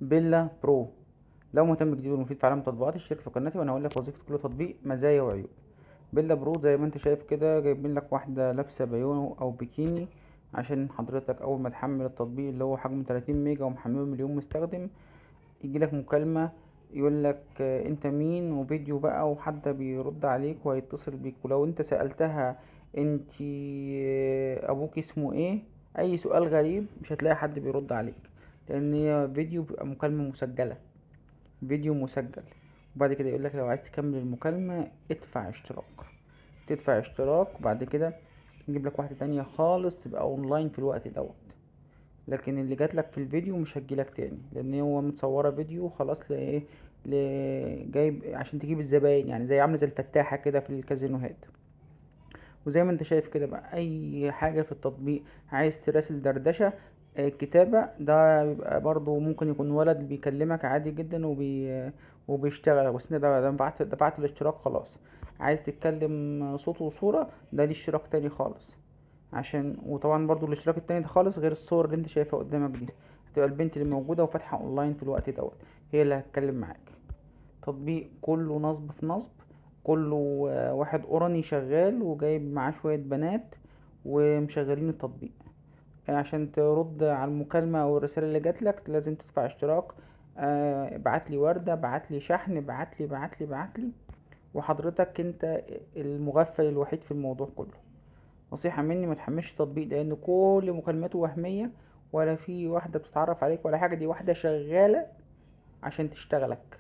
بيلا برو. لو مهتم بالجديد والمفيد في عالم التطبيقات اشترك في قناتي وانا هقول لك وظيفة كل تطبيق، مزايا وعيوب. بيلا برو زي ما انت شايف كده جايبين لك واحدة لابسة بايو او بيكيني، عشان حضرتك اول ما تحمل التطبيق اللي هو حجمه 30 ميجا ومحمله مليون مستخدم يجي لك مكالمة يقول لك انت مين، وفيديو بقى وحد بيرد عليك وهيتصل بيك. ولو انت سألتها انت ابوك اسمه ايه، اي سؤال غريب مش هتلاقي حد بيرد عليك، لان هي فيديو بيبقى مكالمة مسجلة، فيديو مسجل. وبعد كده يقول لك لو عايز تكمل المكالمة ادفع اشتراك، تدفع اشتراك وبعد كده يجيب لك واحدة تانية خالص تبقى اونلاين في الوقت دوت. لكن اللي جات لك في الفيديو مش هتجيلك تاني، لان هو متصورة فيديو خلاص لايه، جايب عشان تجيب الزباين، يعني زي عامله زي الفتاحه كده في الكازينوهات. وزي ما انت شايف كده بقى اي حاجة في التطبيق، عايز تراسل دردشة، كتابه، ده بيبقى برضو ممكن يكون ولد بيكلمك عادي جدا وبيشتغل، بس انت ده دفعت الاشتراك خلاص. عايز تتكلم صوت وصوره، ده ليه اشتراك تاني خالص، عشان وطبعا برضو الاشتراك التاني ده خالص غير الصور اللي انت شايفها قدامك دي، هتبقى البنت اللي موجودة وفاتحة اونلاين في الوقت دوت هي اللي هتتكلم معاك. تطبيق كله نصب في نصب، كله واحد اوراني شغال وجايب معاه شوية بنات ومشغلين التطبيق. عشان ترد على المكالمة او الرسالة اللي جاتلك لازم تدفع اشتراك، ابعتلي وردة، ابعتلي شحن، ابعتلي ابعتلي ابعتلي، وحضرتك انت المغفل الوحيد في الموضوع كله. نصيحة مني ما تحملش التطبيق ده، لان كل مكالماته وهمية، ولا في واحدة بتتعرف عليك ولا حاجة، دي واحدة شغالة عشان تشتغلك.